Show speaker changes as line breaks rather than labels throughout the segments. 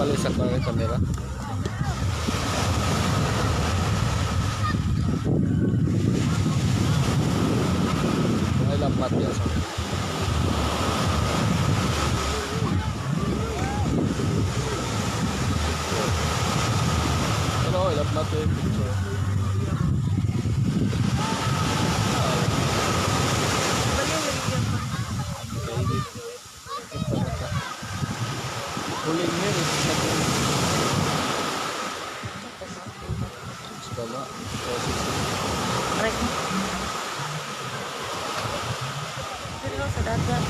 Balik sa kang kamera. Ay, lapat yan sa. Hello, ilapmat yung picture.
Baliw, baliw.
Kainit. Kita na ka. Huling yun, ito sa sa baba. Processing.
Aray ko. Pero sa dagat.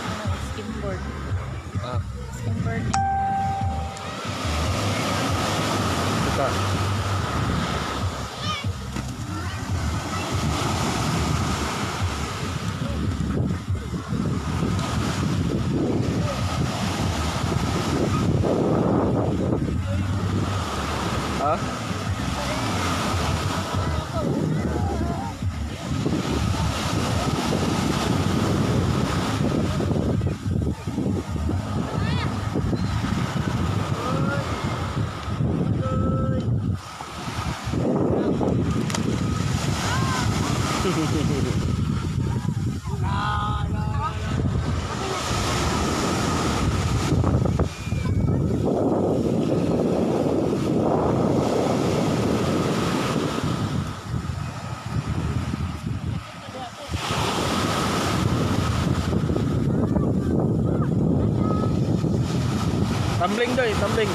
Ano, skimboard.
Ah,
Skimboard.
Kita. Ha? Tumbling doy, tumbling.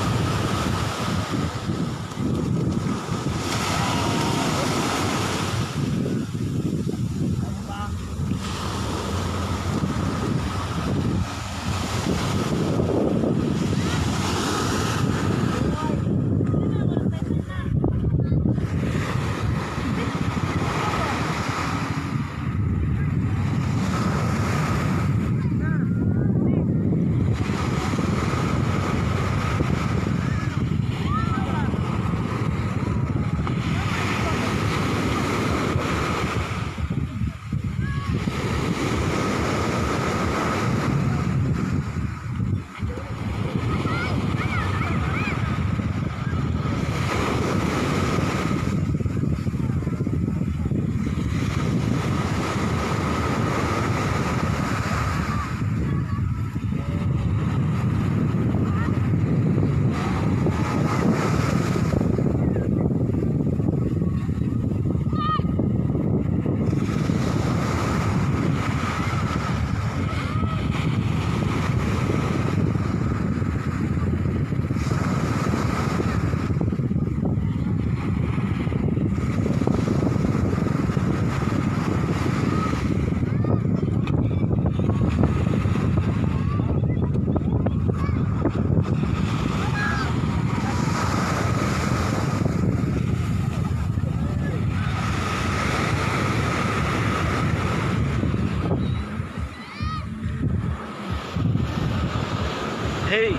Hey,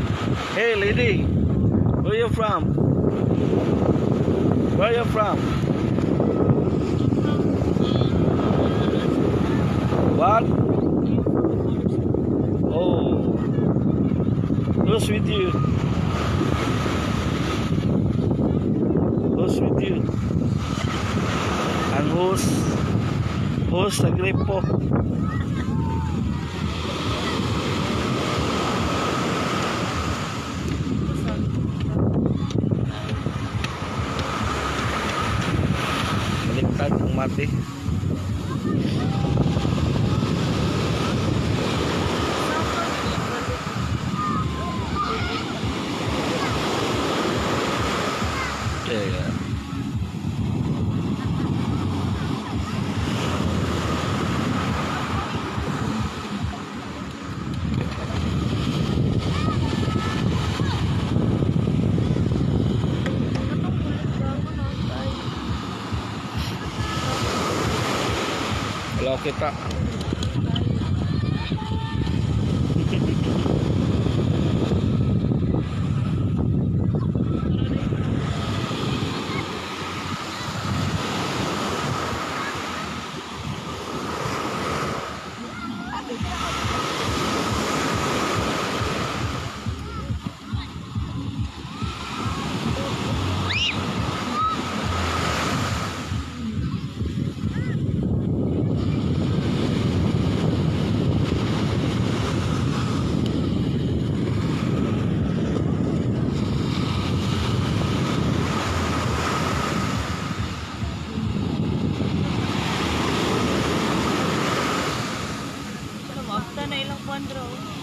hey lady, where you from? Where you from? What? Oh, who's with you? Who's with you? And who's sa gripo? Baliktad ang mati. Yeah.
Katong ulit gago na tayo.
Wala kita.
Buwan draw.